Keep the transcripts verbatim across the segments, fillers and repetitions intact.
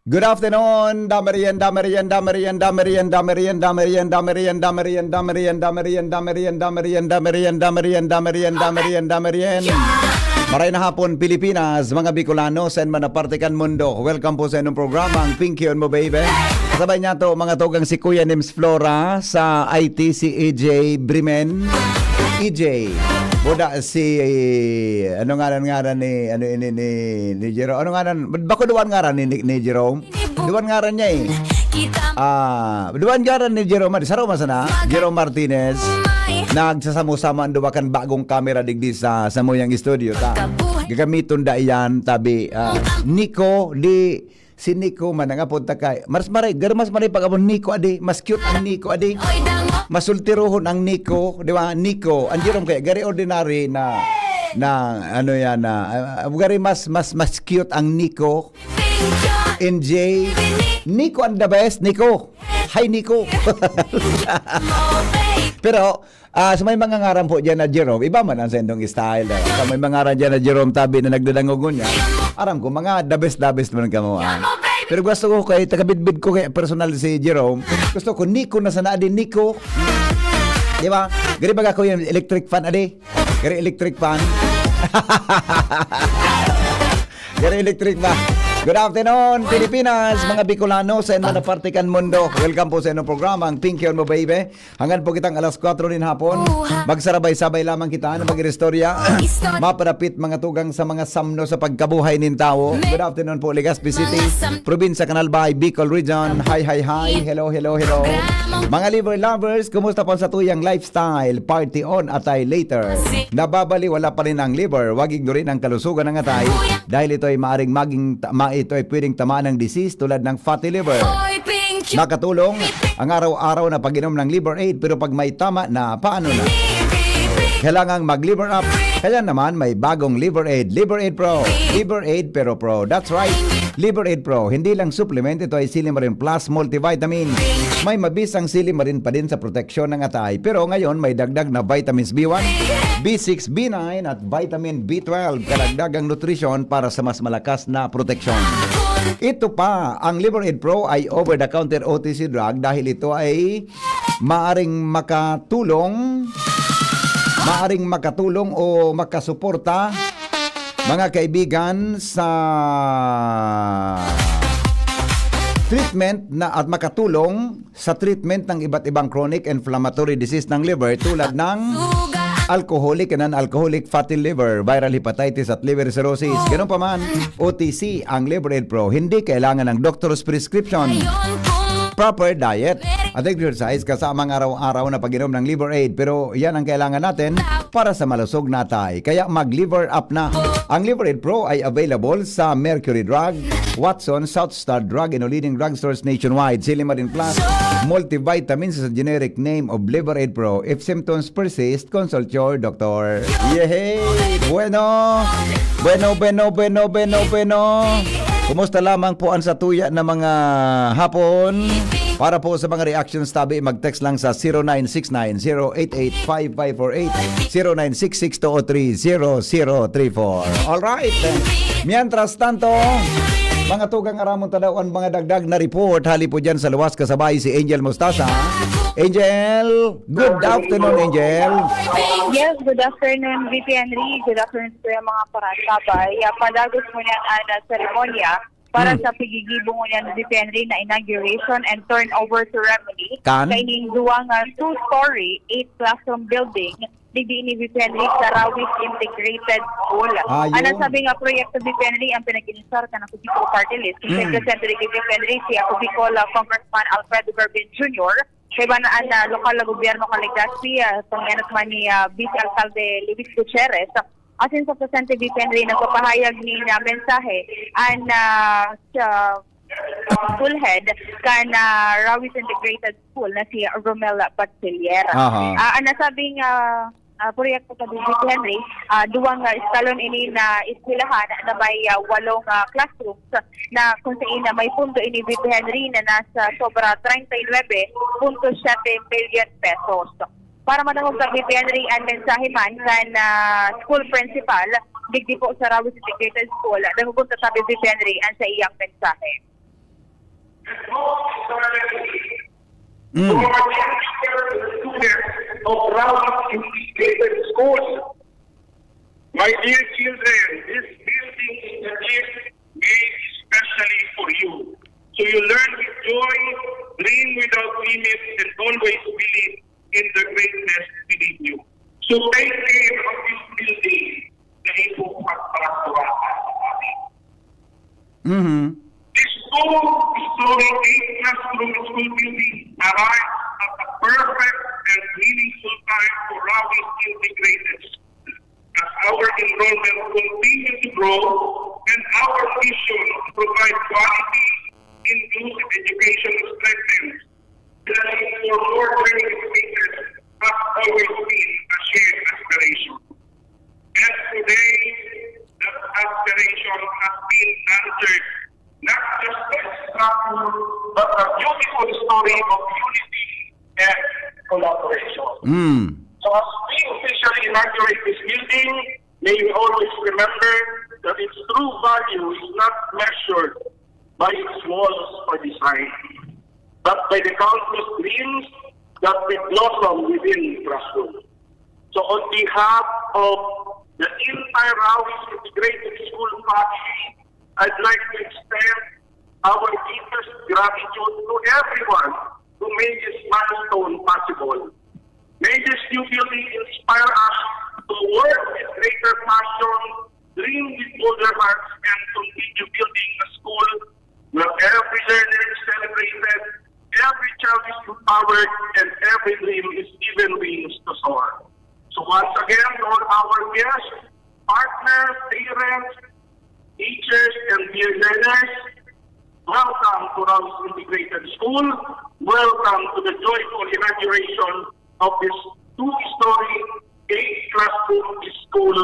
Good afternoon, Damarian, Damarian, Damarian, Damarian, Damarian, Damarian, Damarian, Damarian, Damarian, Damarian, Damarian, Damarian, Damarian, Damarian, Damarian, Damarian, Damarian, Damarian, Damarian. Maray na hapon, Pilipinas, mga Bicolano, saan man na parte kan mundo. Welcome po sa inyong programa, ang Pinky on Mo Baby. Kasabay niya to, mga tugang si Kuya Nims Flora sa I T, si E J Brimen. E J, buda si, ano ngaran, ngaran ni, ano ini, ni, ni Jerome? Ano ngaran? Bako duwan ngaran ni, ni, ni Jerome? Duwan ngaran niya eh. Ah, duwan ngaran ni Jerome, saro man sana, Jerome Martinez. Nagsasamo-samo ang duwa kan bagong kamera digdi sa samuyang studio ta. Gagamiton da iyan, tabi, ah, Nico, di si Nico man ang apod ta kay. Mas maray, garo mas maray pag-apod Nico adi, mas cute ang Nico adi. Mas sultirohon ang Nico, di ba? Nico, ang Jerome kaya, gari ordinary na, na ano yan, na, ah, gari mas, mas, mas cute ang Nico. N J, Nico ang the best, Nico. Hi, Nico. Pero, ah, sa may mga ngaran po dyan na Jerome, iba man ang sendong style. Eh. Sa may mga ngaran dyan na Jerome Tabi na nagdadangog niya, aram ko, mga the best, the best man kamo. Ah. Pero gusto ko kay, tagabidbid ko kay personal si Jerome. Gusto ko, Nico na sana, di Nico. Di ba? Gari baga ko yung electric fan, adi? Gari electric fan. Gari electric ba? Good afternoon, Pilipinas, mga Bicolano, sa inyo na parte kan mundo. Welcome po sa inyong programa, ang Pinky on Mo Baby. Hanggang po kitang alas kwatro nin hapon. Magsarabay-sabay lamang kita na mag-iristorya. Maparapit mga tugang sa mga samno sa pagkabuhay nin tawo. Good afternoon po, Legazpi City, Probinsya Canal Bay, Bicol Region. Hi, hi, hi. Hello, hello, hello. Mga liver lovers, kumusta po sa tuyang lifestyle? Party on, atay later. Nababaliwala pa rin ang liver. Huwag ignorin ang kalusugan ng atay dahil ito ay maaring maging ta-, ma-, ito ay pwedeng tamaan ng disease tulad ng fatty liver. Makatulong ang araw-araw na pag-inom ng Liver Aid, pero pag may tama na, paano na? Kailangang mag-Liver Up. Kaya naman, may bagong Liver Aid. Liver Aid Pro. Liver Aid Pero Pro. That's right. Liver Aid Pro. Hindi lang supplement, ito ay Silimarin Plus Multivitamin. May mabisang silimarin pa din sa proteksyon ng atay. Pero ngayon, may dagdag na vitamins B one, B six, B nine at vitamin B twelve. Karagdagang nutrisyon para sa mas malakas na proteksyon. Ito pa, ang Liver Aid Pro ay over-the-counter O T C drug dahil ito ay maaring makatulong, maaring makatulong o makasuporta, mga kaibigan, sa treatment na at makatulong sa treatment ng iba't ibang chronic inflammatory disease ng liver tulad ng alcoholic and non-alcoholic fatty liver, viral hepatitis at liver cirrhosis. Ganun pa man, O T C ang Liver Aid Pro. Hindi kailangan ng doctor's prescription. Proper diet at exercise kasama ang araw-araw na pag-inom ng Liver Aid. Pero yan ang kailangan natin para sa malusog na atay. Kaya mag-Liver Up na. Ang Liver Aid Pro ay available sa Mercury Drug, Watson, South Star Drug, and leading drugstores nationwide. Silimarin Plus, multivitamins sa generic name of Liver Aid Pro. If symptoms persist, consult your doctor. Yehey! Bueno! Bueno, bueno, bueno, bueno, bueno! Kumusta lamang po ang satuya na mga hapon? Para po sa mga reactions tabi, mag-text lang sa zero nine six nine zero eight eight five five four eight, zero nine six six two oh three zero zero three four. Alright. Mientras tanto, mga tugang aramon ta daw ang mga dagdag na report hali po dyan sa luwas kasabay si Angel Mostaza. Angel, good afternoon, Angel. Yes, good afternoon, V P Henry. Good afternoon sa mga parantabay. Ya, padagos mo niyan ang seremonya para Hmm. sa pagigibo ngunyan ni V P Henry na inauguration and turnover ceremony Kan? kaining duwa nga two-story, eight classroom building digdi ni V P Henry sa Rawis Integrated School. Ayun. Ang nasabi nga proyekto V P Henry ang pinag-inisar kan Ako Bicol Party List. Kung Mm. presente ni V P Henry si Ako Bicol, ah, Congressman Alfredo Verbin Junior, kaiba na ang, ah, lokal na gobyerno kan Legazpi, ah, pangyano man ni, ah, Vice Alcalde Luis Gutierrez. Asin sa presente, V P Henry, nagpapahayag nin, ah, mensahe ang, ah, sa school head kan, ah, Rawis Integrated School na si Romel Bachiller. Aha. Ah, ang nasabing, ah, ah, proyekto sa V P Henry, ah, duwang, ah, eskalon ini na eskwelahan na may, ah, walong, ah, classrooms na kung saan na may pundo ini V P Henry na nasa sobra treinta y nuebe punto siete milyon pesos. Para madangog sa V P Henry ang mensahe man kan, ah, school principal digdi po sa Rawis Integrated School, dangogon ta sabi V P Henry ang sa iyang mensahe. And most importantly, mm, former teacher and students of Rawi Integrated School. My dear children, this building is a gift made especially for you. So you learn with joy, dream without limits, and always believe in the greatness within you. So take care of this building na ipagpapaswaan sa atin. Mm-hmm. This two-story, eight-classroom school building arrives at a perfect and meaningful time for Rawi's Integrated School, as our enrollment continues to grow and our mission to provide quality, inclusive education strengthens. The need for more training spaces has always been a shared aspiration. And today, that aspiration has been answered, not just by structure, but a beautiful story of unity and collaboration. Mm. So as we officially inaugurate this building, may we always remember that its true value is not measured by its walls or design, but by the countless dreams that will blossom within the classroom. So on behalf of the entire Rawi's Integrated School family, I'd like to extend our deepest gratitude to everyone who made this milestone possible. May this new building inspire us to work with greater passion, dream with bolder hearts, and continue building a school where every learner is celebrated, every child is empowered, and every dream is given wings to soar. So once again, to all our guests, partners, parents, teachers, and dear learners, welcome to Rawi's Integrated School. Welcome to the joyful inauguration of this two-story, eight-classroom school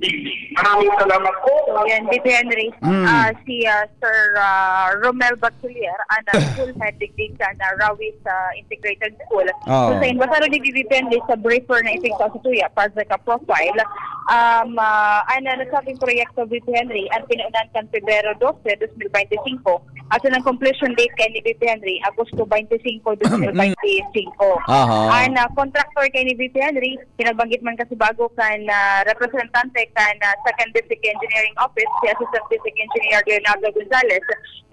building. Maraming salamat po. So, yan, Tito Henry. Mm. Ah, si, ah, Sir, ah, Romel Bachelier, ang, ah, school head digdi sa, ah, Rawi's, ah, Integrated School. Oo. So, sa inyo, basta rin ni Tito Henry sa briefer na itigpa sa tuya, project profile. Um, ah, ang, ah, nasabing proyekto, Tito Henry, ang pinaunan kan Pebrero dose, dos mil bente singko. At ang completion date kay ni Tito Henry, Agosto bente singko, dos mil bente singko. Aha. Ang, ah, contractor kay ni Tito Henry, pinabanggit man kasi bago kan, ah, representante kan, ah, Second District Engineering Office, si Assistant District Engineer Leonardo Gonzalez,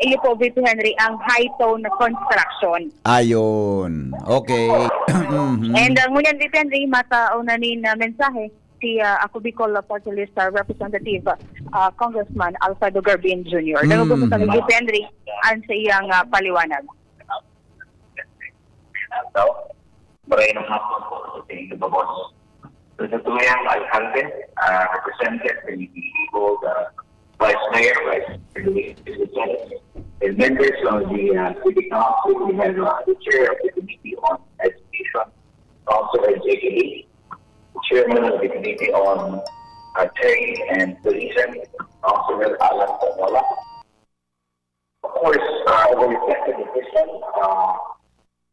iyo po, Tito Henry, ang High Tone Construction. Ayun. Okay. Mhm. And, ah, ngunyan, Tito Henry, matao na nin, ah, mensahe si, ah, Ako Bicol Party List, ah, Representative, ah, Congressman Alfredo Garbin Junior. Dalawa po sa, mhm, Tito Henry, ang sa iyang, ah, paliwanag. Maray na hapon po sa inyong gabos. So, sa tuyang alkalde, ah, represented by the people, the vice mayor, vice president, and members of the, uh, city council, we have, uh, the chair of the committee on education, Councilor J K D, chairman of the committee on, uh, trade and tourism, Councilor Alan Pamola. Of course, uh, our executive division, uh,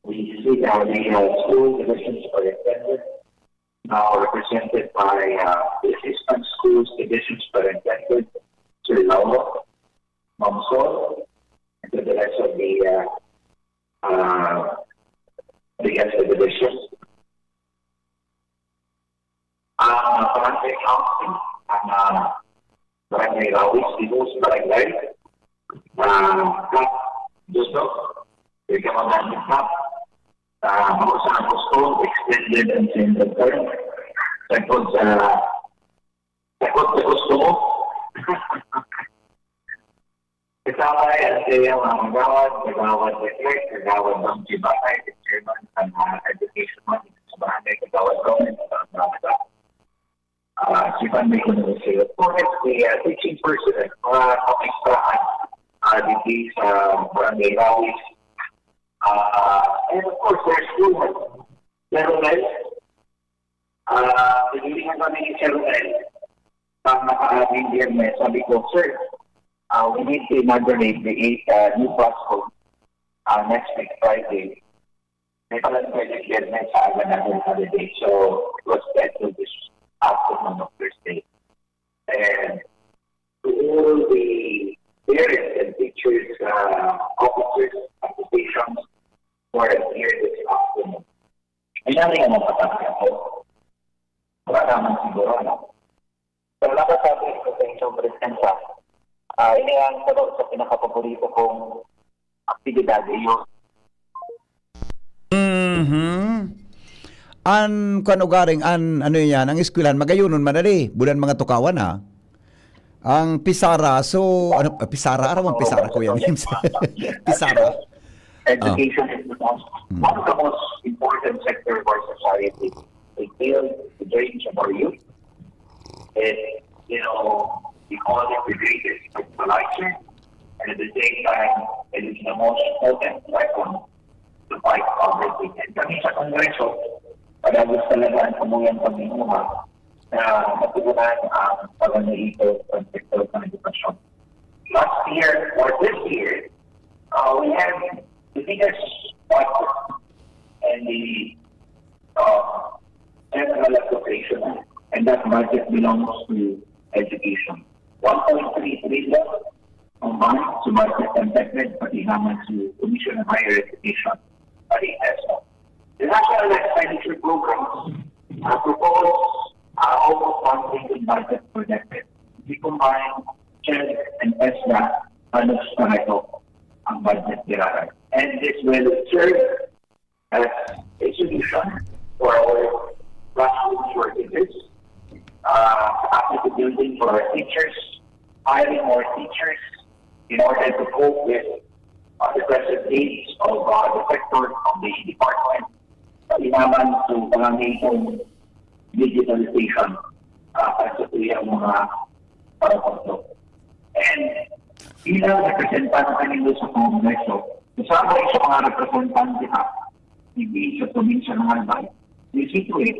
we see now the, uh, school division superintendent, now represented by, uh, the assistant school division superintendent, Sir Lauro Mamsol, and to the rest of the, uh, uh, the rest of the division. Ang barangay council, ang, ah, barangay Rawis, Dinos Barangay, ah, Kap Dusok, ikaw ang Kap, ah, Mausa Apostol, extended and extended term. Sagkod sa, sagkod sa gusto mo. Kasama yan sa iyang mga kagawad, kagawad Patrick, kagawad Dong Chibakay, the chairman ng, ah, education man, sa barangay, kagawad Dong, sa mga, ah, si Panday Kuno Sir. Of course, the, ah, teaching personnel, mga kapistahan, ah, dito sa barangay Rawis. Ah, and of course, their students. Pero guys, ah, pinilingan kami ni Sir Ruel. Pag nakaabing Biyernes, sabi ko, "Sir, ah, we need to inaugurate the eight, ah, new classroom, ah, next week, Friday." May pala pwede Biyernes sa aga natin holiday. So, it was scheduled this afternoon of Thursday. And to all the parents and teachers, uh, officers, Ano yung mga pagkakataon? Wala naman siguro, ano? Pero dapat sabi ko sa inyong presensya, ah, ini ang sagot sa pinakapaborito kong aktibidad, iyo. Mhm. An kuan ugaring an ano yan, ang eskwelahan magayonon madali, bulan mga tukawan ha. Ang pisara, so ano, ah, pisara, aram ang pisara ko yan. Pisara. Education is the most, Mm. one of the most important sector of our society. It builds the dreams of our youth. It, you know, we call it the greatest equalizer. And at the same time, it is the most potent weapon to fight poverty. And kami sa Kongreso, padagos talaga ang kamuyang pagbinuha na matugunan ang pagkakaito ng sektor ng edukasyon. Last year or this year, uh, we have the biggest budget and the uh, general appropriation, and that budget belongs to education. One point three trillion combined sa budget ng DepEd, pati naman sa Commission on Higher Education, pati TESDA. The National Expenditure Programs uh, propose uh, almost one trillion budget for DepEd. If you combine CHED and TESDA, halos pareho ang budget nila. And this will serve as a solution for our classroom shortages, uh, capacity building for our teachers, hiring more teachers in order to cope with uh, the present needs of uh, the sector, of the department, pati naman sa pangangaiton digitalization uh, at sa tuyang mga paraporto. And bilang representante nito sa Kongreso, kasabay sa mga representante ha, hindi sa probinsya ng Albay, we see to it,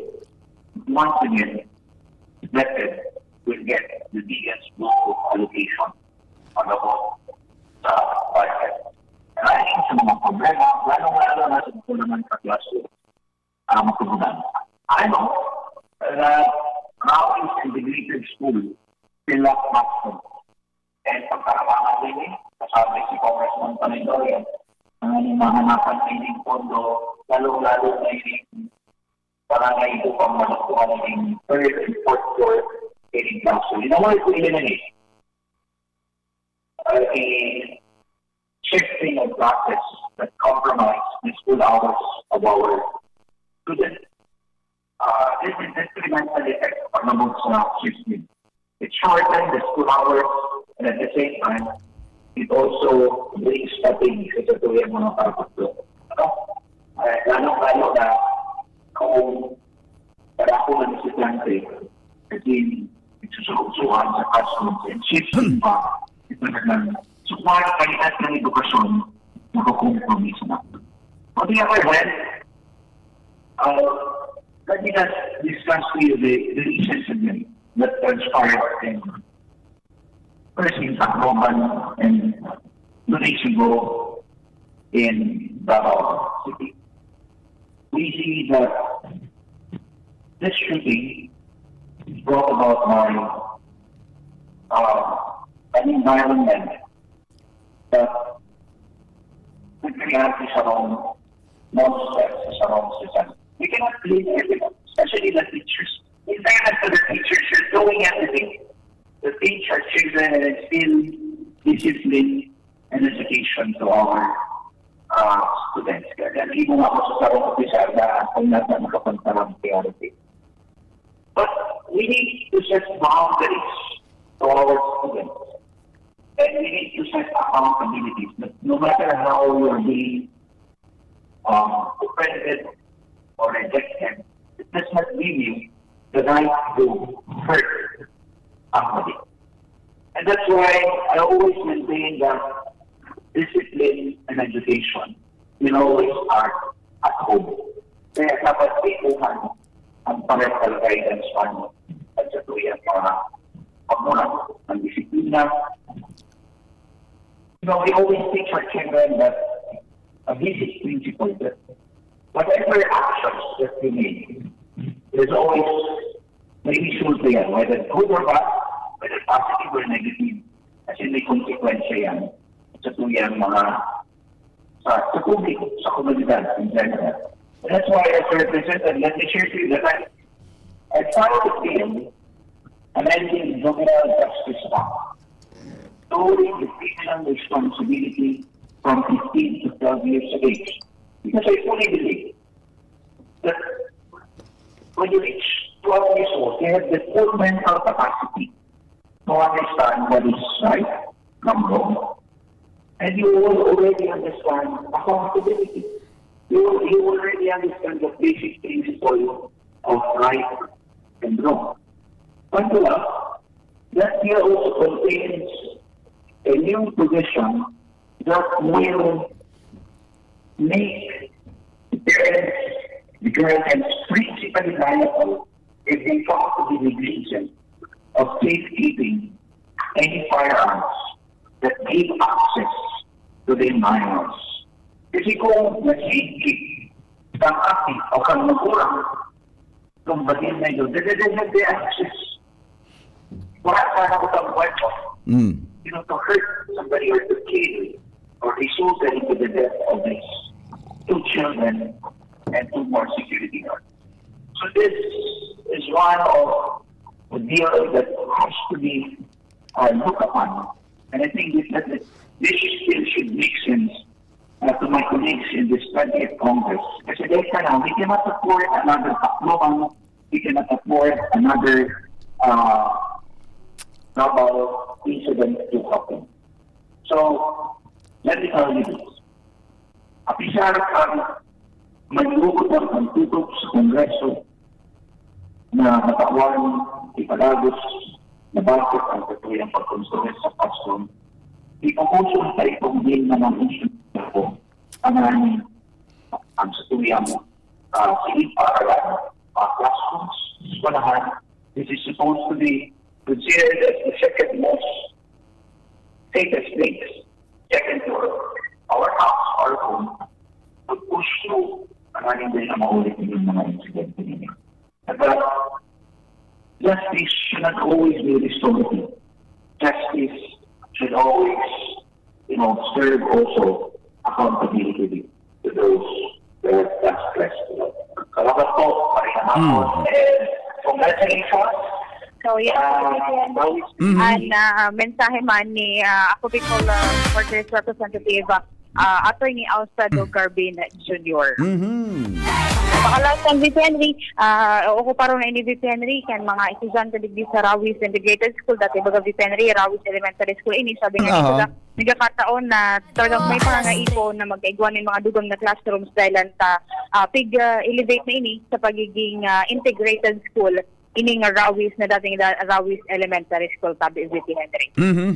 once again, DepEd will get the biggest block of allocation pag-abot sa budget. Dahil sa mga problema, lalong-lalo na sa kakulangan sa classroom, uh, matugunan. I know that now is integrated school, still not maximum. And pagkaramangan din eh, kasabi si Congressman Panay Dorian, ang mahanapan na yung pondo, lalong-lalo na yung barangay upang malukuhan yung third and fourth floor in classroom. In a word, eliminate uh, the shifting of classes that compromise the school hours of our students. Uh, this is detrimental effect pag-abot sa shifting. It shortened the school hours, and at the same time, it also brings fatigue sa tuyang mga paraporto. Ano? Uh, lalo-lalo na kung para ako ng estudyante, kasi nagsususuhan sa classroom and shifting pa, ito na lang. So, kung ang kalidad ng edukasyon, nakukompromise na. On the other hand, uh, let me just discuss to you the, the recent event that transpired in First in Tacloban and two days ago in Davao City. We see that this shooting is brought about by uh, an environment that nagkakayari sa wrong mindset, sa wrong system. We cannot blame everyone, especially the teachers. In fairness to the teachers, you're doing everything to teach our children and instill discipline and education to our uh, students. Kaya hindi mo ako sa sarong officer na kung nasa makapantarang priority. But we need to set boundaries to our students. And we need to set accountabilities that no matter how you're being um, offended or rejected, it does not give you the right to hurt somebody. And that's why I always maintain that discipline and education will always start at home. Kaya dapat ikuhan ang parental guidance man at sa tuyang mga pagmulat ng disiplina. You know, we always teach our children that a basic principle that whatever actions that you make, there's always may result yan, whether good or bad, whether positive or negative, kasi may konsekwensya yan sa tuyang mga sa, sa publiko, sa komunidad in general. That's why, as represented, let me share to you that I, I filed a claim amending the Juvenile Justice Act, lowering the criminal responsibility from fifteen to twelve years of age. Because I fully believe that when you reach twelve years old, you have the full mental capacity to understand what is right from wrong. And you will already understand accountability. You, you already understand the basic principle of right and wrong. But to us, that here also contains a new provision that will make parents, the guardians principally liable if they found to be negligent of safekeeping any firearms that give access to their minors. Kasi kung nag-safekeep kang aki o kang magulang, kung batin na yun, they, they, they have the access. Wala sana ko sa buhay ko. Mm. You know, to hurt somebody or to kill or resulted into the death of these two children and two more security guards. So this is one of the deal that has to be uh, looked upon. And I think that this still should make sense uh, to my colleagues in this twentieth Congress. Kasi dahil ka na, we cannot afford another Tacloban, we cannot afford another uh, Davao incident to happen. So, let me tell you this. Apisar ang may ugot ang tutok sa Kongreso na matawan ipalagos na bakit ang katuyang pagkonsumo sa Paston. Ipupuso ang taipong din na ng insyunto ang ang sa tuyang uh, sige para mga classrooms, eskwelahan. This is supposed to be considered as the second most safest place, second to our house, our home, to push through ang ating din na maulit yung mga insidente ninyo. But justice should not always be restorative. Justice should always, you know, serve also accountability to those that have transgressed the law. Salamat po, Maria Mapos, Mm. and congratulations. So, yan Ah, po, Vivian. Maui. Mhm. Ang ah, mensahe man ni ah, Ako Bicol uh, Quarters Representative uh, Attorney Alfredo Garbin Junior. Mhm. Pakalasan, Vice Henry, uh, o ko paro na ini, Vice Henry, kan mga estudyante digdi sa Rawis Integrated School, dati baga Vice Henry, Rawis Elementary School, ini sabi nga Aha. ito na, nagkakataon na talagang may pangangaipo na mag-igwa nin mga dugang na classrooms dahil lang sa uh, pig-elevate na ini sa pagiging uh, integrated school, ini nga Rawis na dating da- Rawis Elementary School, tabi Vice Henry. Mhm.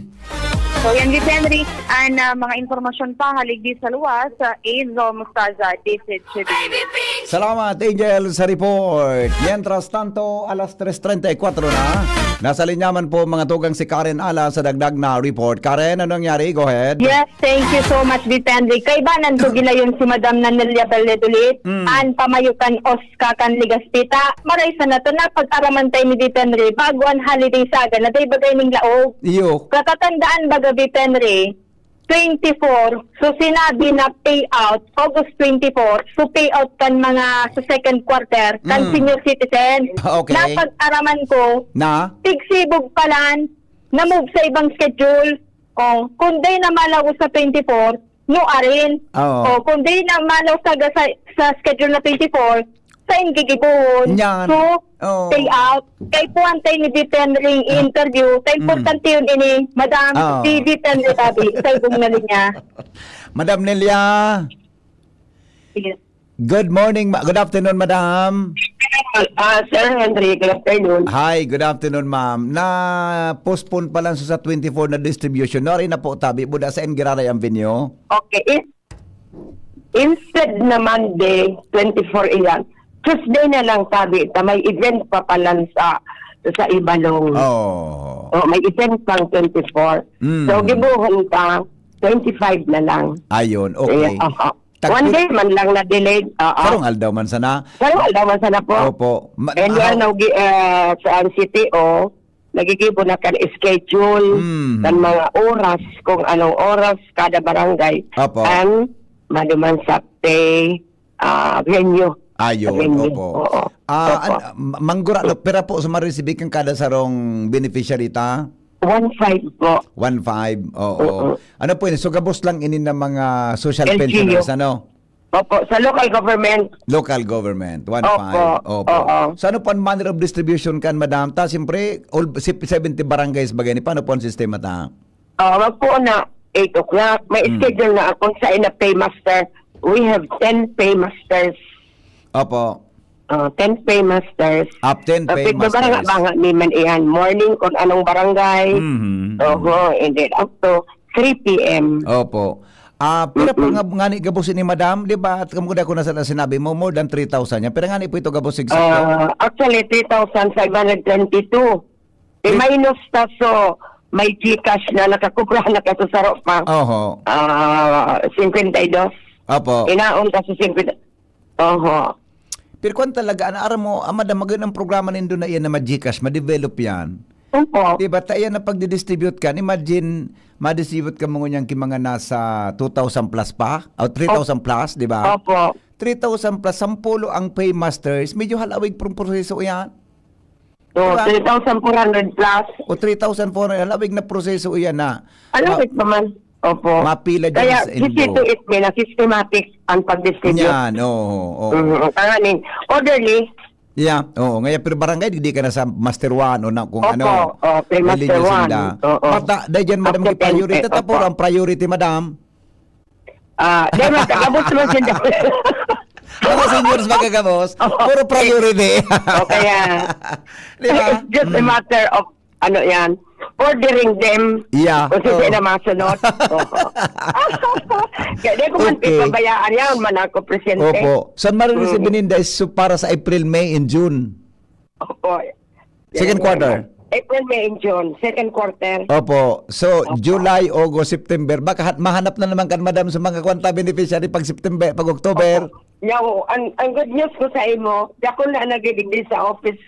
So yan, Vice Henry, ang uh, mga impormasyon pa haligdi sa luwas sa Angel Mostaza, D S H News. Salamat, Angel, sa report. Mientras tanto, alas tres treinta y cuatro na. Nasa linya man po mga tugang si Karen Ala sa dagdag na report. Karen, ano nangyari? Go ahead. Yes, thank you so much, Vice Henry. Kaibanan ko ginayon si Madam Nanelia Valladolid, Mm. an pamayo kan Osca kan Legazpi. Ta, maray sa nato na pag-araman tayo ni Vice Henry bago an holiday saga na day bagay ning laog. Iyo. Katatandaan baga, Vice Henry, twenty-four, so sinabi na payout, August twenty-four, so payout kan mga sa second quarter, kan Mm. senior citizen. Okay. Napag-araman ko, Na? Tigsibog palan, na-move sa ibang schedule. O, kung day na malaw sa twenty-four, no arin. Oo. O, kung day na malaw sa, sa, sa schedule na twenty-four, sa gigibohon. Yan. So, Oo. stay out. Kay puwan tayo ni Vice Henry interview. Kay importante yun ini, Madam, Oo. si Vice Henry tabi, sa ibong na linya. Madam Nelia, Sige. good morning, ma- good afternoon, madam. Ah, Sir Henry, good afternoon. Hi, good afternoon, ma'am. Na-postpone pa lang sa twenty-four na distribution. Nari na po, tabi, buda sa Giraray ang venue. Okay. In- instead na Monday, twenty-four iyan, Tuesday na lang tabi ta may event pa palan sa sa Ibalong. Oh. Oh, may event pang twenty-four. Mm. So, gibuhon ta, twenty-five na lang. Ayun, okay. Eh, oo. Tag- One day man lang na-delayed. Oo. Karong aldaw man sana. Karong aldaw man sana po. Opo. Ma- And we are how- now gi- uh, sa ang C T O, nagigibo na kan schedule, Mm. kan mga oras, kung anong oras kada barangay. Opo. Ang maduman sa pay, ah, venue. Ayun, Venue. Opo. Oo. Ah, Opo. an, ma- manggurado, pira po sa marisibi kan kada sarong beneficiary ta? One five po. One five, oo. Oo. Ano po yun? So, gabos lang ini na mga social L G U. pensioners, ano? Opo, sa local government. Local government, one Opo, five. Opo. oo. So, ano po ang manner of distribution kan, madam? Ta, siyempre, all, si- seventy barangays bagay ni. Paano po ang sistema ta? Oh, magpuon na eight o'clock. May Mm. schedule na akong sa ina paymaster. We have ten paymasters. Opo. Oh, ten paymasters. Up ten Uh, paymasters. Banga-banga ni man iyan. Morning kung anong barangay. Mhm. Oho, and then up to three p.m. Opo. Ah, pira po Mm-mm. nga ngani gabos ni madam, di ba? At kamo ko na sa sinabi mo, more than three thousand yan. Pira ngani po ito gabos exacto? Uh, actually, three thousand five hundred twenty-two. Eh, Three- minus ta, so may GCash na nakakubra na kaso saro pa. Oho. Ah, fifty-two. Opo. Inaon ka sa fifty. Oho. Pero kwan talaga, ana, aram mo, ah, madam, magayon ang programa nindo na iyan na ma-GCash, ma-develop yan. Opo. Diba? Ta iyan na pagdidistribute kan. Imagine, ma-distribute ka mo ngunyan ki mga nasa two thousand plus pa, o three thousand plus, di ba? Opo. Three thousand plus, sampulo ang paymasters, medyo halawig pong proseso iyan. So, Diba? three thousand four hundred plus. O three thousand four hundred, halawig na proseso iyan na. Alam mo naman. Opo. Mapila dyan Kaya, sa indo. sisituit nila, systematic ang pag-distribute. Yan, oo, oo. Mm, tanganing, orderly. Yeah, oo. Ngayon, pero barangay, di ka na sa master one o na kung Opo, ano. oh, kay May master linya one. sinda. Oo. Pata, dahil dyan, madam, After priority. ten, Tapos opo. ang priority, madam. Ah, di ba, kagabos naman siya. Mga seniors magagabos, Opo. puro priority. O kaya, Di ba? it's just a Mm. matter of, ano yan, ordering them. Yeah. Kung sino Oo. na masunod. Oo. Kaya di ko man Okay. pinabayaan yan, man ako presente. Opo. San Marino si Mm. Beninda is so para sa April, May, and June. Opo. Second quarter. April, May, and June. Second quarter. Opo. So, Opo. July, August, September. Baka hat- mahanap na naman kan madam sa mga kwanta beneficiary pag September, pag October. Yaw, ang, ang good news ko sa imo, di ako na nagidigdi sa office.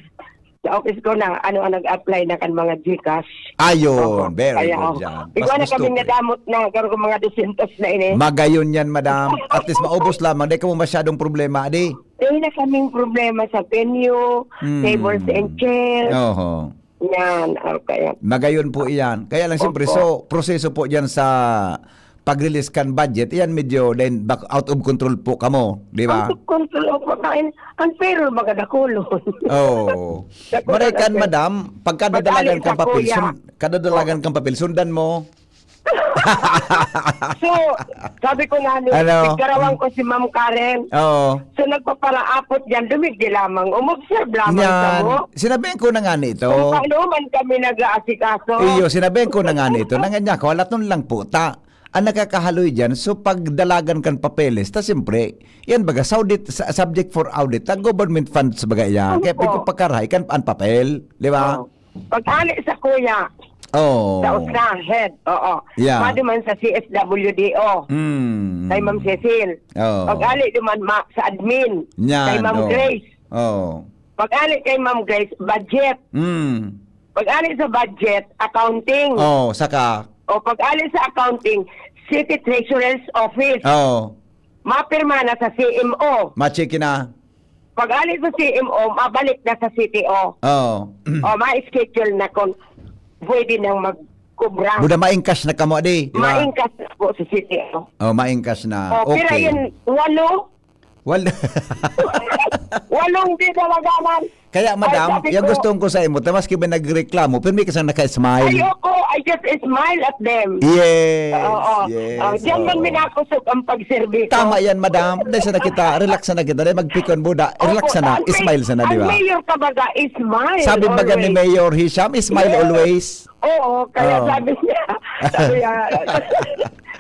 Sa office ko na, ano, ang nag-apply na kan mga GCash. Ayun, Opo. very Kaya, good oh, yan. ikaw Mas na gusto kaming ko. Nadamot na, garo mga dosyentos na ini. Magayon yan, madam. At least maubos lamang. Di ka mo masyadong problema, di? Dahil na kaming problema sa venue, Hmm. tables and chairs. Oho. Yan, okay. Magayon po iyan. Kaya lang, siyempre, Opo. so, proseso po dyan sa pag-release kan budget, iyan medyo then back, out of control po kamo, di ba? Out of control, opo, kain. Ang payroll, baga dakulon. Oo. Dakulon Maray kan, ang payroll. madam, pagkadadalagan Madali kang sa papel, kuya. sun, kadadalagan kang papel, sundan mo. So, sabi ko nga ni, Ano? nagkarawang ko si Ma'am Karen. Oo. So, nagpaparaapot dyan, dumigdi lamang. Umobserve lamang sa Yan. mo. Sinabihan ko na nga nito. Kung paano man kami nag-aasikaso. Iyo, sinabihan ko na nga nito. Nanganyan ko, halaton lang po ta. Ang nakakahaloy dyan, so pagdalagan kan papeles, ta siyempre, yan baga, saudit, sa- subject for audit, ta government funds baga yan. Kaya Opo. pagkapakarahay kan ang papel, di ba? Oh. Pag-ali sa kuya, Oo. sa Osra, head, oo. Yeah. Pwede man sa C S W D O, Hmm. kay Ma'am Cecil. Oo. Pag-ali naman ma, sa admin, Yan, kay Ma'am oo. Grace. Oo. Pag-ali kay Ma'am Grace, budget. Hmm. Pag-ali sa budget, accounting. Oo, saka. O pag-ali sa accounting, City Treasurer's Office. Oo. Mapirma na sa C M O. Machiki na. Pag-ali sa C M O, mabalik na sa C T O. Oo. O, ma-schedule na kung pwede nang magkubra. Buda maingkas na kamo, di? Di ba? Maingkas na po sa C T O. Oh, maingkas na. O, pira Okay. yun? Walo? Wal- Walong di dalaganan. Kaya, madam, Ay, sabi yung ko, gusto ko sa imo, ta maski ba nagreklamo, pero may kasang naka-smile. Ayoko, I just smile at them. Yes, Oo. yes. Oh, diyan man Oo. minakusog ang pagserbi ko. Tama yan, madam. Dahil sa nakita, relax na kita. Dahil magpikon buda, relax Opo, na na. ang may- Smile sa na, di ang ba? mayor ka baga, smile. Sabi baga ni Always. Mayor Hisham, smile Yes. always. Oo, kaya Oo. sabi niya, sabi niya,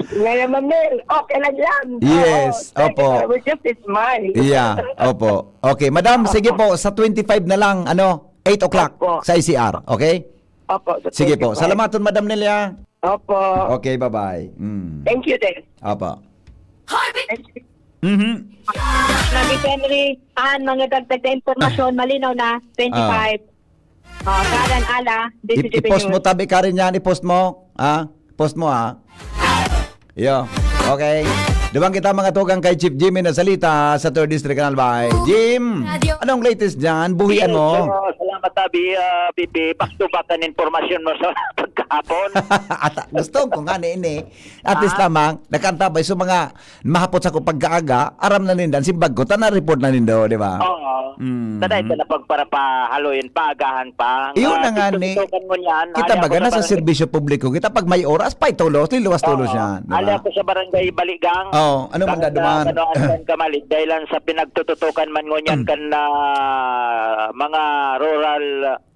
ngayon, Ma'am Nel, okay lang yan. Yes, Oo, opo. We just smile. Yeah, opo. Okay, madam, sige po, sa twenty-five na lang, ano, eight o'clock Opo. sa I C R, okay? Opo, sa Sige po. twenty-five. Salamat, madam Nelia. Opo. Okay, bye-bye. Mm. Thank you din. Opo. Thank you. Mhm. Mami Henry, an mga dagdag na impormasyon, malinaw na, twenty-five. Oh, Karen Ala, I- D C G P i-post mo News. Tabi, Karen, yan. I-post mo. Ah, post mo, ah. Yo. Okay. Duman kita, mga tugang, kay Chief Jimmy na salita sa Third District, Canal Bay. Jim, anong latest dyan? Buhian mo? Yes, pero salamat, Abi. Ah, Bibi, back to back ang informasyon mo sa pagkahapon. At gusto ko nga ni ini. At least lamang, nakantabay sa mga mahapot sa kong pagkaaga, aram na nindan, simbag ko, ta na-report na nindo, di ba? Oo. Mm. Tada ito na pagparapahaloyin, paagahan pa. Iyon na nga ni, tutukan mo niyan. Kita baga nasa serbisyo publiko, kita pag may oras, pa'y tulos, liluwas tulos yan, di ba? Ali ako sa barangay Baligang. Oo, ano man daduman? Ano, ano, kamalig, dahil lang sa pinagtututukan man ngunyan kan, ah, mga rural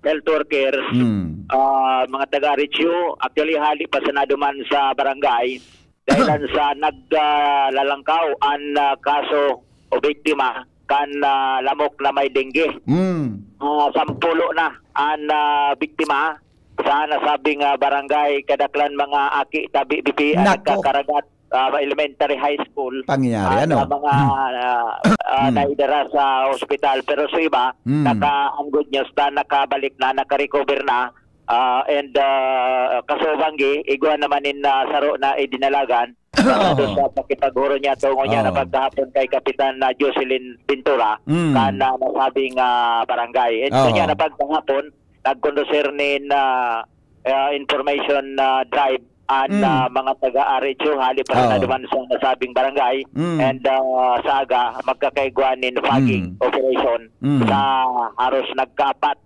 health workers, Mm. ah, mga taga-R H U, actually, hali pa sa naduman sa barangay, dahil lang sa nag, ah, lalangkaw an, ah, kaso o biktima kan, ah, lamok na may dengue. Mm. Ah, sampulo na an, ah, biktima sa nasabing, ah, barangay, kadaklan mga aki tabi, bibi, ah, Nako. nagkakaragat, ah, elementary high school. Pangyayari, Ah, ano? sa mga, Hmm. ah, ah, Hmm. naidara sa ospital. Pero sa iba, Hmm. naka, ang good news na nakabalik na, nakarecover na. Ah, and, ah, kasubanggi, igwa naman in, ah, saro na idinalagan. Para Oo. doon sa pakipaghuron niya, tungo niya na Oo. pagkahapon kay Kapitan na Jocelyn Ventura, Hmm. kan, ah, nasabing, ah, barangay. And Oo. kanya na pagkahapon, nagkondusir nin, ah, ah, information, ah, drive an, Hmm. ah, mga taga-R H U, hali pa Oo. na duman sa nasabing barangay. Hmm. And, ah, sa aga, magkakaigwa nin fogging Hmm. operation Hmm. sa haros nagkaapat,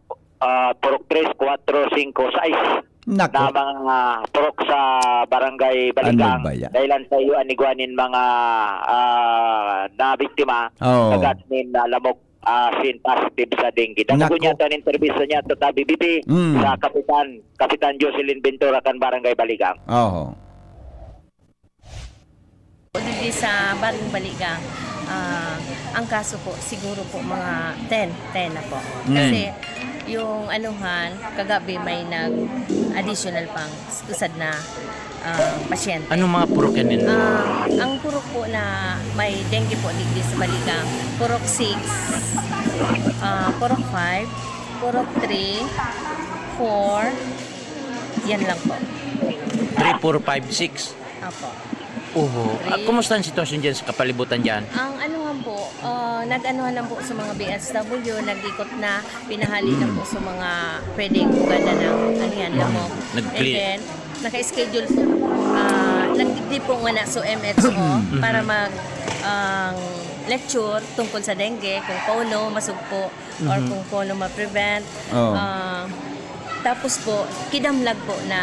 ah, purok tres, kwatro, singko, sais Nako. na mga purok sa barangay Baligang. Ano ba yan? Dahil ang sayo an igwa nin mga, ah, nabiktima, Oo. kagat nin, ah, lamok. Ah, sin positive sa dengue. Dako Nako. niya to an interview niya to tabi, bibi, Mm. sa Kapitan, Kapitan Jocelyn Ventura kan Barangay Baligang. Oho. Didi sa Barangay Baligang, ah, ang kaso po, siguro po mga ten, ten na po. Mm. Kasi yung anuhan, kagabi may nag-additional pang usad na, ah, pasyente. Anong mga purok yan, Nen? Ah, ang purok po na may dengue po digdi sa Baligang, purok six, ah, purok five, purok three, four, yan lang po. Three, four, five, six? Opo. Oho. Ah, Three. Kumusta ang sitwasyon dyan sa kapalibutan dyan? Ang anuhan po, ah, nag-anuhan lang po sa mga B S W, nag-ikot na, pinahali na Mm. po sa mga pwedeng ugadan ng, ano yan, Mm. lamok. Nag-clear. And then, naka-schedule po, ah, nagdigdi po nga na sa M H O Mm. para mag, ang lecture tungkol sa dengue, kung paano masugpo or Mhm. kung paano ma-prevent. Oo. Ah, tapos po, kidamlag po na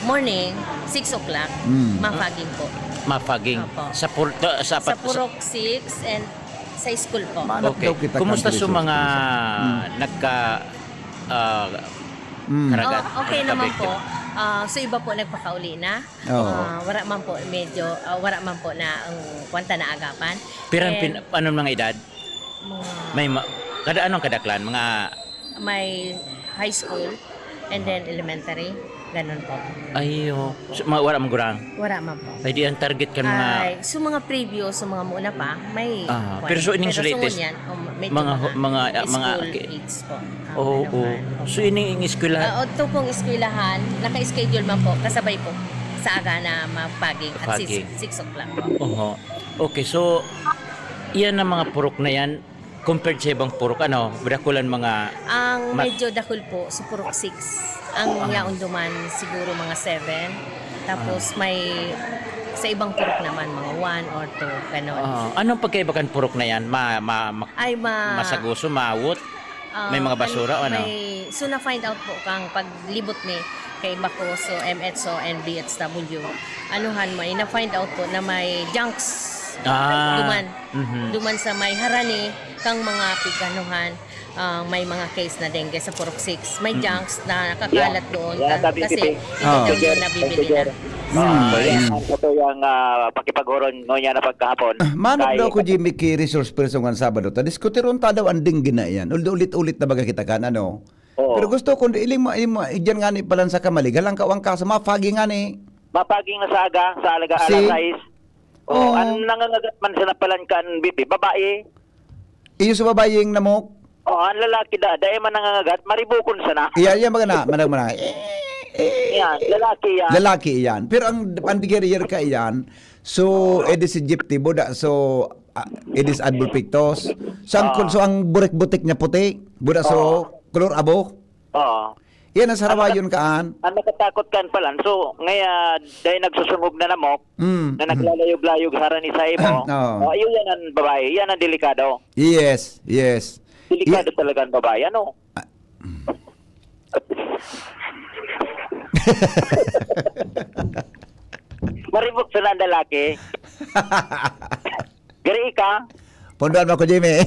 morning, six o'clock, Mm. ma-fogging po. Ma-fogging. Opo. Sa pur-, ta-, sa Sa pat-, sa Purok six and sa school po. Manap Okay. daw kita Kumusta kan sa mga Rizal. Mm. nagka-, ah, Mm. karagat, Oh, okay naman nagkabiktima? po. Ah, so iba po nagpakauli na. Oo. Ah, wala man po, medyo, ah, wala man po na ang kwanta na agapan. Pero ang And pin-, anong mga edad? Mga May ma-, kada, anong kadaklan? Mga May high school and then elementary. Ganun po. Ay, oh. So, ma-, wala man gurang? Wala man po. Ay, di ang target kan mga Ay, so mga previous, so mga muna pa, may Ah, kwan. pero so ining Pero sa latest, sungon yan, um, medyo mga ho-, mga, mga, ah, mga school ki-, age po. Ah, oo, ano oo. man. So, ining eskwela- Ah, o, to pong eskwelahan, naka-schedule man po, kasabay po sa aga na mag-fogging at six, Fogging. six o'clock po. Oho. Okay, so, iyan ang mga purok na yan, compared sa ibang purok, ano, dakulan mga Ang ma- medyo dakul po, sa purok six. Ang Ah. yaon duman, siguro mga seven. Tapos Ah. may, sa ibang purok naman, mga one or two, ganon. Ah, anong pagkaiba kan purok na yan? Ma-, ma-, ma-, Ay, ma- masaguso, maawot? Ah, May mga basura o ano? May, so, na-find out po kang paglibot ni kay Bacoso, M H O, and B H W. Anuhan mo, eh, na-find out po na may junks Ah. duman. Mhm. Duman sa may harani kang mga piganuhan, ah, may mga case na dengue sa Purok six. May Mm. junks na nakakalat Yeah. doon Yeah, kan-, sabi kasi ko, hindi Oh. daw yun nabibili na. Ah, Mm. yan ang totoo yung, ah, pakipaghuron ngunyan na pagkahapon. Ah, manok Kay daw ko, Jimmy, ki resource person kan Sabado. Ta diskutiron ta daw ang dengue na iyan. Ul-, ulit-ulit na baga kita kan, ano? Oo. Pero gusto ko, di, iling ma-, ima-, igyan nga ni palan sa kamalig. Halang ka, ang kaso, ma-fogging nga ni. Ma-fogging na sa aga, sa alaga, Si? alas sais. Oo, Oo. Ang nangangagat man sa napalan kan bibi, babae. Iyo sa babaeng namok? Oo, ang lalaki da, dai man nangangagat, maribukon sana. Iya, iya, magana, manang, manang. Eh, eh, Yan, eh. lalaki yan. Lalaki yan. Pero ang, ang digerier ka iyan, So, Aedes aegypti, buda, so, ah, Aedes albopictus. So, ang, Oo. so, ang burik-butik niya puti, buda, so, Oo. kolor abo. Oo. Yan ang sarawayon kaan. Ang nakatakot kan palan. So, ngaya, dahil nagsusungog na namok, Mm, na mm. naglalayog-layog harani sa imo. Oo. Oh, yun yan ang babae. Yan ang delikado. Yes, yes. Delikado Ye- talaga ang babae, ano? Ah. Maribok sa ang lalaki. Gari ka? Pondoan mo ako, Jimmy.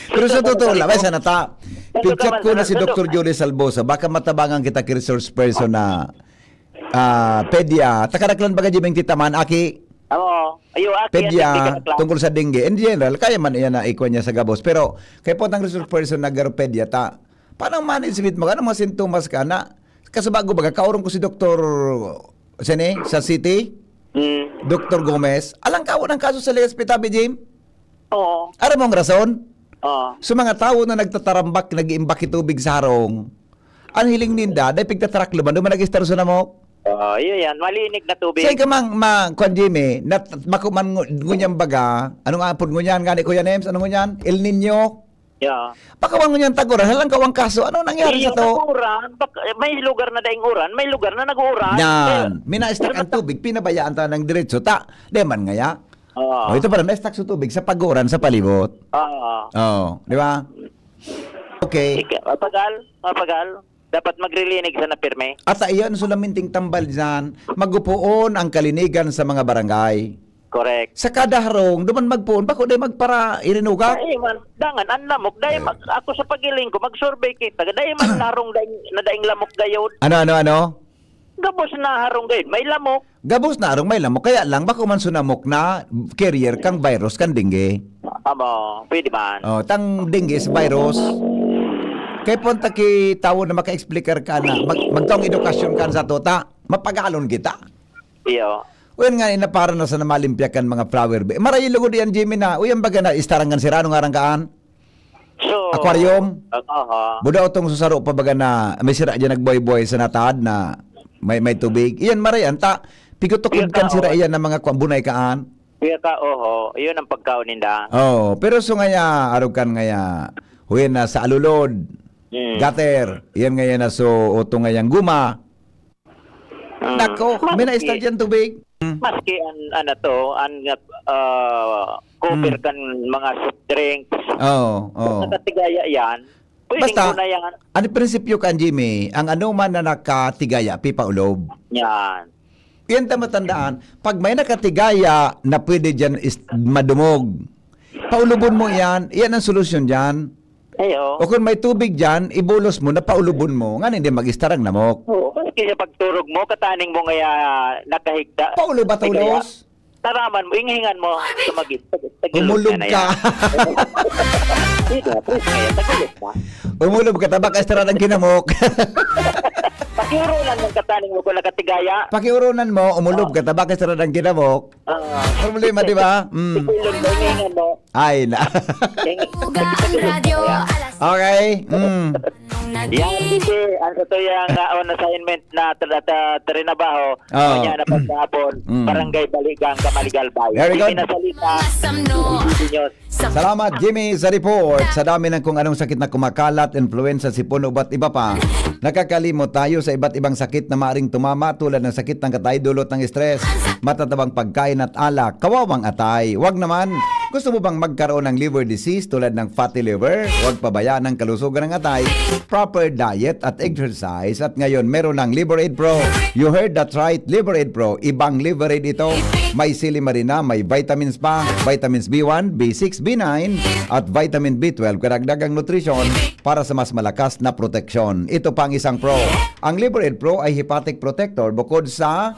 Pero sa totoo lang, may sana ta. Nandun ka Pichat man ko na sana, si nandun Doktor ka. Julie Salvosa. Baka matabangan kita ki resource person na, ah, pedya. Takaraklan baga, Jimmy, ang titaman, aki? Oo. Ayo, aki, Pedya, ang tigkaraklan. Tungkol sa dengue. In general, kaya man iyan na ikuha niya sa gabos. Pero, kaya po ang resource person na garo pedya, ta, paano ang management mo? Ano mga sintomas ka na? Kasi bago baga, kaurong ko si Doktor, sini, sa city? Mm. Doktor Gomez. Alang kawan ang kaso sa Legazpi, tabi, Jim? Oo. Aram mo ang rason? Oo. Sa mga tawo na nagtatarambak, nag-iimbak tubig sa harong, ang hiling ninda, dahil pigtatarak luman, duman nag-istar sa namok. Oo, yun yan. Malinig na tubig. Saan ka mang, ma, kwan, Jimmy, nat-, makuman ngu-, ngunyan baga, anong apod ngunyan, gani, Kuya Nems, anong ngunyan? El Niño? Yeah. Baka man ngunyan taguran, halang kawang kaso, ano nangyari Iyo, sa to? Taguran, bak-, may lugar na daing uran, may lugar na nag-uuran. Yan. Kaya, Minaestak ang sunod na tubig, pinabayaan ta ng diretso, ta, di man ngaya. Oo. Oh, ito pala, naestak sa tubig sa pag-uuran sa palibot. Oo. Oh, di ba? Okay. Sige, mapagal, mapagal. Dapat magrilinig sana pirmi. At iyan, sulaminting tambal dyan, magupoon ang kalinigan sa mga barangay. Correct. Sa kada harong, duman magpoon, bako day magpara-irinuga. Dai man, dangan, ang lamok, dai Eh. mag-, ako sa pagiling ko, mag-survey kita, dai man narong daing, na daing lamok gayod. Ano, ano, ano? Gabos na harong gayod, may lamok. Gabos na harong may lamok, kaya lang, bako man sunamok na carrier kang virus, kang dengue. Amo, pwede man. Oh, tang dengue is virus. Kaya po ang taki tawo na maka-explicar ka na, mag-, magtaong edukasyon ka sa tota, mapagalon kita. Iyo. Uyan nga, inapara na sa namalimpya kan mga flower bed. Maray lugod yan, Jimmy, na. Uyan baga na istarangan sira, ano nga rang kaan? So, Aquarium? ah, aha. Buda otong susaro pa baga na may sira dyan nagboy-boy sa natad na may, may tubig. Iyan, maray, anta, pigutukod Kuya kan sira Kaon. Iyan na mga kwa-, bunay kaan. Kuya ka, oho. Iyon ang pagkaon ninda. Oh, pero so ngaya, arog kan ngaya, huyan na sa alulod, Mm. gutter, iyan ngaya na so, otong ngayang guma, Mm. Nako, may Maski, na-start yan tubig. Mm. maski an, ano to, an, ah, cover Mm. kan mga soft drinks. Oo, oo. Nakatigaya yan. Pwedeng Basta, ko na yan. Ang prinsipyo kan, Jimmy, ang ano man na nakatigaya, pipaulob. Yan. Yan ta matandaan, pag may nakatigaya na pwede dyan is madumog, paulubon mo yan, yan ang solusyon dyan. Ay, oo. O kung may tubig dyan, ibulos mo na paulubon mo. Nga hindi mag-istar ang lamok. Oo, kasi sa pagturog mo, kataning mo ngaya nakahigda. Paulo ba Ikaw, tulos? Taraman mo, inghingan mo, tumagit. Tag-, tagilid Umulog na na ka. yan. Sige, please, kaya tagilid na. Umulog ka, tabak ka, istarad ang kinamok. Pakiurunan mong kataning mo kung nakatigaya. Pakiurunan mo, umulog Oh. ka, tabak ka, istarad ang kinamok. Ah. Problema, di ba? Mm. Sige, Lord, inghingan mo. Ay, na. Ing-, Ugang tagilid na Radyo, yan. Alas Okay. Mm. Yan, sige. Ang sa tuyang, ah, on assignment na tra-, tra-, trinabaho, Oo. kanya na paghapon, Mm. Barangay Baligang, Camaligalbay. Very Hindi good. na salita. Mga samno. Hindi niyo. Sa Salamat, Jimmy, sa report. Sa dami ng kung anong sakit na kumakalat, influenza, sipon, ubat, iba pa, nakakalimot tayo sa iba't ibang sakit na maaring tumama, tulad ng sakit ng katay, dulot ng stress, matatabang pagkain at alak, kawawang atay. Wag naman. Gusto mo bang magkaroon ng liver disease tulad ng fatty liver? Huwag pabayaan ang kalusugan ng atay. Proper diet at exercise. At ngayon, meron ng Liver Aid Pro. You heard that right, Liver Aid Pro. Ibang Liver Aid ito. May silimarina, may vitamins pa. Vitamins B one, B six, B nine, at vitamin B twelve. Karagdagang nutrisyon para sa mas malakas na proteksyon. Ito pa ang isang pro. Ang Liver Aid Pro ay hepatic protector bukod sa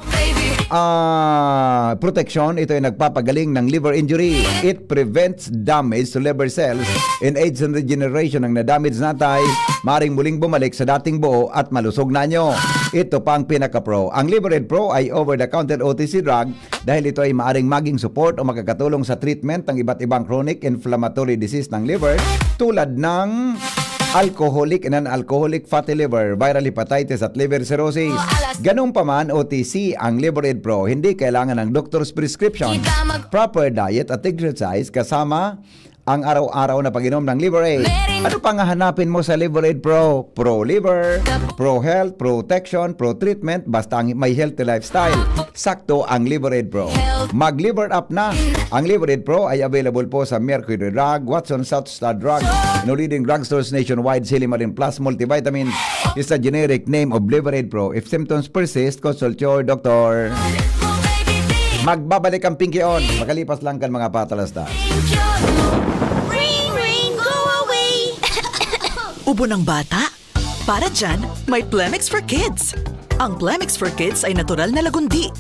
ah, proteksyon, ito ay nagpapagaling ng liver injury. It prevents damage to liver cells in age and regeneration. Ang na-damage na atay, maring muling bumalik sa dating buo at malusog na anyo. Ito pa ang pinaka-pro. Ang Liver Aid Pro ay over-the-counter O T C drug dahil ito ay maaring maging support o makakatulong sa treatment ng iba't ibang chronic inflammatory disease ng liver tulad ng alcoholic and non-alcoholic fatty liver, viral hepatitis at liver cirrhosis. Ganun pa man, O T C ang Liver Aid Pro. Hindi kailangan ng doctor's prescription. Proper diet at exercise kasama ang araw-araw na pag-inom ng Liver Aid. Ano pang hahanapin mo sa Liver Aid Pro? Pro liver, pro health, protection, pro treatment, basta ang may healthy lifestyle. Sakto ang Liver Aid Pro. Mag-Liver Up na! Ang Liver Aid Pro ay available po sa Mercury Drug, Watson South Star Drug, no leading drugstores nationwide, Silimarin Plus Multivitamin is the generic name of Liver Aid Pro. If symptoms persist, consult your doctor. Magbabalik ang Pinky On. Makalipas lang kan mga patalastas. Ring, ring, go away! Ubo ng bata? Para dyan, may Plemex for Kids. Ang Plemex for Kids ay natural na lagundi.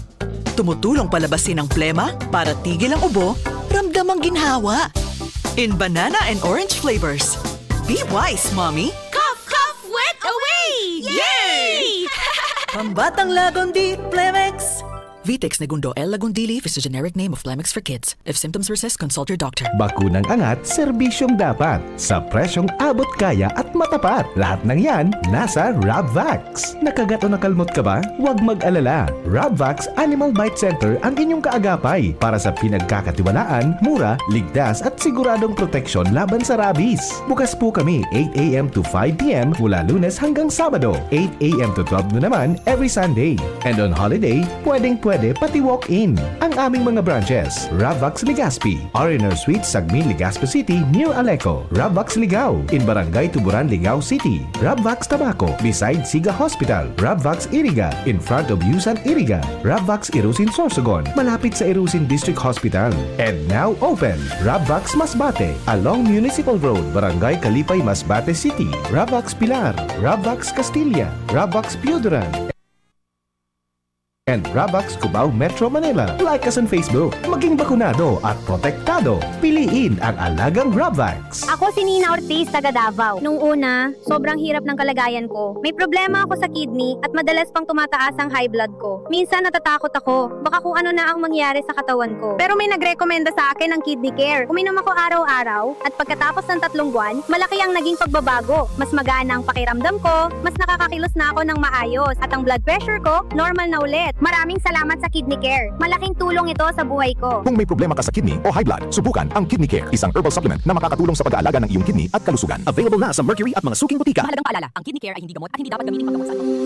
Tumutulong palabasin ang plema para tigil ang ubo, ramdam ang ginhawa. In banana and orange flavors. Be wise, mommy! Cough, cough, wet away! Yay! Pambatang Lagundi, Plemex! Vitex Negundo L. Lagundili is the generic name of Plemex for Kids. If symptoms persist, consult your doctor. Bakunang angat, serbisyong dapat. Sa presyong abot kaya at matapat. Lahat ng yan, nasa Rabvax. Nakagat o nakalmot ka ba? Huwag mag-alala. Rabvax Animal Bite Center ang inyong kaagapay para sa pinagkakatiwalaan, mura, ligtas at siguradong proteksyon laban sa rabies. Bukas po kami eight a.m. to five p.m. mula Lunes hanggang Sabado, eight a.m. to twelve noon naman every Sunday. And on holiday, pwedeng-pwede pati walk-in. Ang aming mga branches, Rabvax Legazpi, R and R Suite, Sagmin, Legazpi City, near Aleco, Rabvax Ligao, in Barangay Tuburan, Ligao City, Rabvax Tabaco, beside Siga Hospital, Rabvax Iriga, in front of Yusan Iriga, Rabvax Irusin Sorsogon, malapit sa Irusin District Hospital. And now open, Rabvax Masbate, along Municipal Road, Barangay Kalipay, Masbate City, Rabvax Pilar, Rabvax Castilla, Rabvax Pioduran, and Rabvax Cubao, Metro Manila. Like us on Facebook. Maging bakunado at protektado. Piliin ang alagang Rabvax. Ako si Nina Ortiz, taga Davao. Nung una, sobrang hirap ng kalagayan ko. May problema ako sa kidney at madalas pang tumataas ang high blood ko. Minsan natatakot ako, baka kung ano na ang mangyari sa katawan ko. Pero may nagrekomenda sa akin ng Kidney Care. Uminom ako araw-araw at pagkatapos ng tatlong buwan, malaki ang naging pagbabago. Mas magana ang pakiramdam ko, mas nakakakilos na ako ng maayos, at ang blood pressure ko, normal na ulit. Maraming salamat sa Kidney Care. Malaking tulong ito sa buhay ko. Kung may problema ka sa kidney o high blood, subukan ang Kidney Care, isang herbal supplement na makakatulong sa pag-aalaga ng iyong kidney at kalusugan. Available na sa Mercury at mga suking botika. Mahalagang paalala, ang Kidney Care ay hindi gamot at hindi dapat gamitin panggamot sa anumang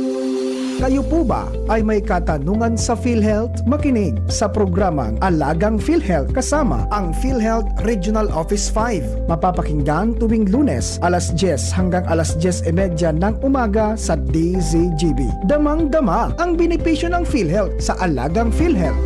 Kayo po ba ay may katanungan sa PhilHealth? Makinig sa programang Alagang PhilHealth kasama ang PhilHealth Regional Office five. Mapapakinggan tuwing Lunes, alas diyes hanggang alas diyes y media ng umaga sa D Z G B. Damang-dama ang benepisyo ng PhilHealth sa Alagang PhilHealth.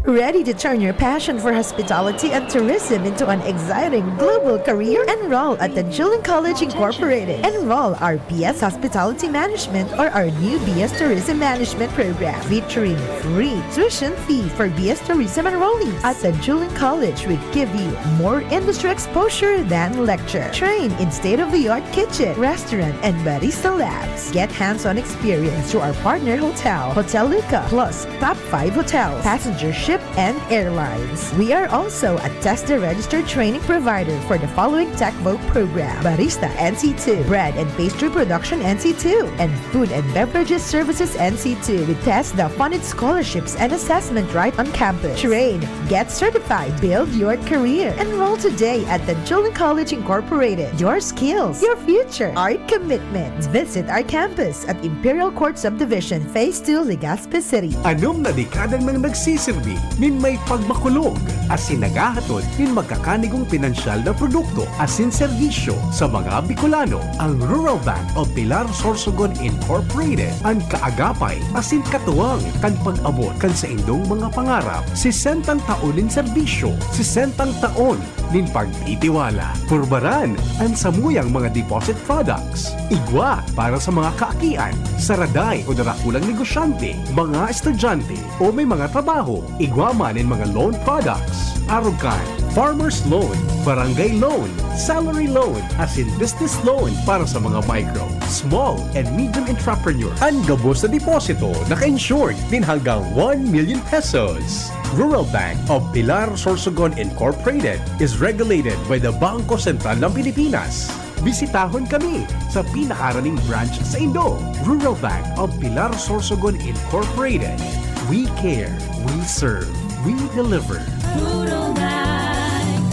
Ready to turn your passion for hospitality and tourism into an exciting global career? Enroll at Tanjuling College Incorporated. Enroll our B S Hospitality Management or our new B S Tourism Management program, featuring free tuition fee for B S Tourism enrollees. At Tanjuling College, we give you more industry exposure than lecture. Train in state-of-the-art kitchen, restaurant, and barista labs. Get hands-on experience through our partner hotel, Hotel Luca, plus top five hotels, passenger ship, and airlines. We are also a TESDA registered training provider for the following TechVoc program: Barista N C two, Bread and Pastry Production N C two, and Food and Beverages Services N C two with TESDA funded scholarships and assessment right on campus. Train, get certified, build your career. Enroll today at Tanjuling College Incorporated. Your skills, your future, our commitment. Visit our campus at Imperial Court Subdivision, Phase two, Legazpi City. Anom na dekada nang nagsisirbi nin may pagmakulog asin naghahatod nin magkakanigong pinansyal na produkto asin serbisyo sa mga Bicolano. Ang Rural Bank of Pilar Sorsogon Incorporated, an kaagapay asin katuwang kan pag-abot kan saindong mga pangarap. Sesentang taon nin serbisyo, sesentang taon nin pagtitiwala. Purbaran an samuyang mga deposit products. Igwa para sa mga kaakian, saraday o darakulang negosyante, mga estudyante o may mga trabaho. Igwa man nin mga loan products. Arog kan Farmers loan, barangay loan, salary loan, asin business loan para sa mga micro, small, and medium entrepreneur. An gabos na deposito naka-insured nin hanggang one million pesos. Rural Bank of Pilar Sorsogon Incorporated is regulated by the Bangko Sentral ng Pilipinas. Bisitahon kami sa pinakaraning branch sa Indo. Rural Bank of Pilar Sorsogon Incorporated. We care, we serve, we deliver. Rural Bank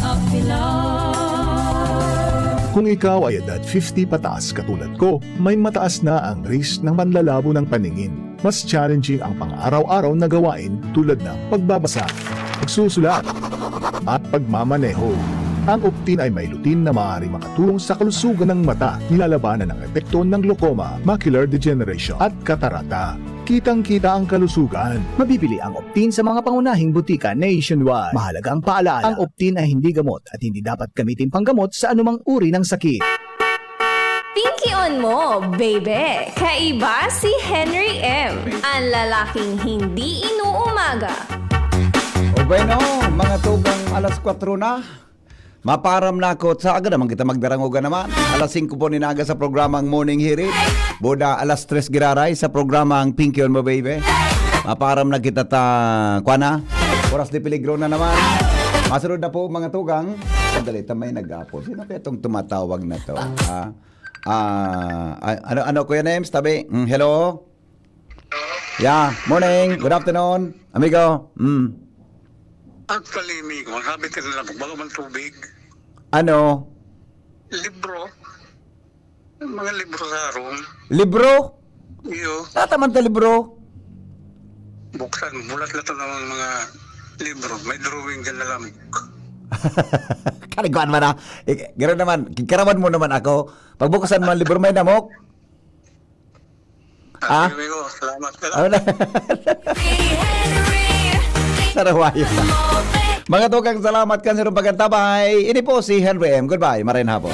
of Pilar. Kung ikaw ay edad fifty pataas katulad ko, may mataas na ang risk ng panlalabo ng paningin. Mas challenging ang pang-araw-araw na gawain tulad ng pagbabasa, pagsusulat, at pagmamaneho. Ang Optin ay may lutein na maaaring makatulong sa kalusugan ng mata, nilalabanan ang epekto ng glaucoma, macular degeneration, at katarata. Kitang-kita ang kalusugan. Mabibili ang Optin sa mga pangunahing butika nationwide. Mahalagang paalala, ang Optin ay hindi gamot at hindi dapat gamitin panggamot sa anumang uri ng sakit. Pinkion mo, baby! Kaiba si Henry M, ang lalaking hindi inuumaga. O bueno, mga tugang alas kwatro na. Maparam na ako sa aga naman kita magdarangoga naman. Alas singko po ninaga sa programang Morning Hirit. Buda alas tres giraray sa programang Pinkion Mo Baby. Maparam na kita ta, kwa na? Oras de peligro na naman. Masunod na po mga tugang. Sandali, ta may nag-apo. Sino kaya itong tumatawag na to? Ha? Ah, a- ano, ano Kuya Nems? Tabi. Mm, hello? Yeah, morning. Good afternoon, amigo. Mm. Actually, amigo, sabi ka na lang, bago man tubig, Ano? libro, yung mga libro sa harong, Libro? iyo, Tataman ta libro? Buksan, bulat na to ng mga libro, may drawing dyan na lamok. Kaliguan man na. Ik- Gano'n naman, kikarawan mo naman ako. Pagbukasan mo ang libro, may namok. Ah? Sabi ko, salamat ka Ano lang. na? Sarawayo. Mga tukang salamat kan sa pagkantabay. Ini po si Henry M. Goodbye. Marayon hapon.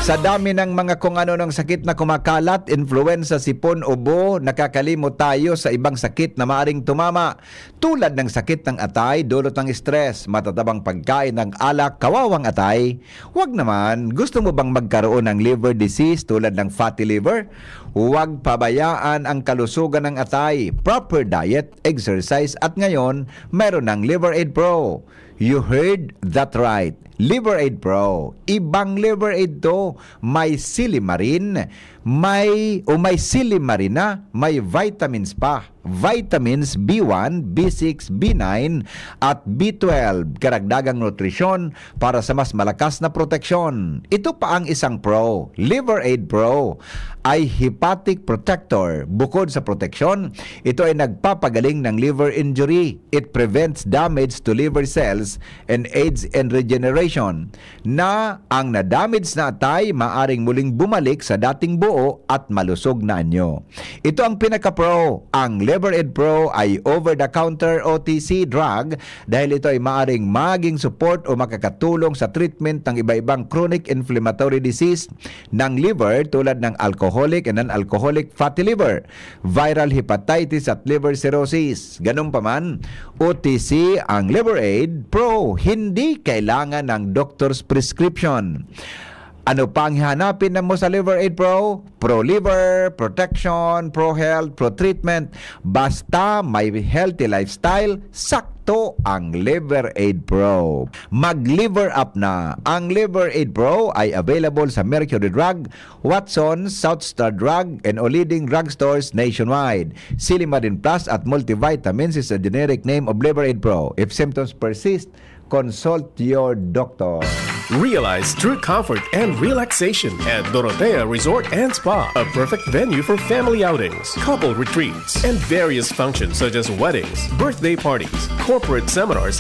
Sa dami ng mga kung ano-anong sakit na kumakalat, influenza, sipon, ubo, nakakalimot tayo sa ibang sakit na maaring tumama. Tulad ng sakit ng atay, dulot ng stress, matatabang pagkain ng alak, kawawang atay. Wag naman, gusto mo bang magkaroon ng liver disease tulad ng fatty liver? Huwag pabayaan ang kalusugan ng atay. Proper diet, exercise, at ngayon, meron ng Liver Aid Pro. You heard that right. Liver Aid Pro. Ibang Liver Aid to. May silimarin, may, o may silimarina, may vitamins pa. Vitamins B one, B six, B nine, at B twelve. Karagdagang nutrisyon para sa mas malakas na proteksyon. Ito pa ang isang pro, Liver Aid Pro. Ay hepatic protector. Bukod sa proteksyon, ito ay nagpapagaling ng liver injury. It prevents damage to liver cells and aids in regeneration, na ang na-damage na atay maaring muling bumalik sa dating buo at malusog na anyo. Ito ang pinaka-pro. Ang Liver Aid Pro ay over-the-counter, O T C, drug dahil ito ay maaring maging support o makakatulong sa treatment ng iba-ibang chronic inflammatory disease ng liver, tulad ng alcoholic and non-alcoholic fatty liver, viral hepatitis at liver cirrhosis. Ganun pa man, O T C ang Liver Aid Pro, hindi kailangan ng doctor's prescription. Ano pa ang hihanapin na mo sa Liver Aid Pro? Pro liver, protection, pro health, pro treatment. Basta may healthy lifestyle, sakto ang Liver Aid Pro. Mag Liver Up na. Ang Liver Aid Pro ay available sa Mercury Drug, Watson's, South Star Drug, and o leading drugstores nationwide. Silimarin Plus at Multivitamins is a generic name of Liver Aid Pro. If symptoms persist, consult your doctor. Realize true comfort and relaxation at Dorotea Resort and Spa, a perfect venue for family outings, couple retreats, and various functions such as weddings, birthday parties, corporate seminars,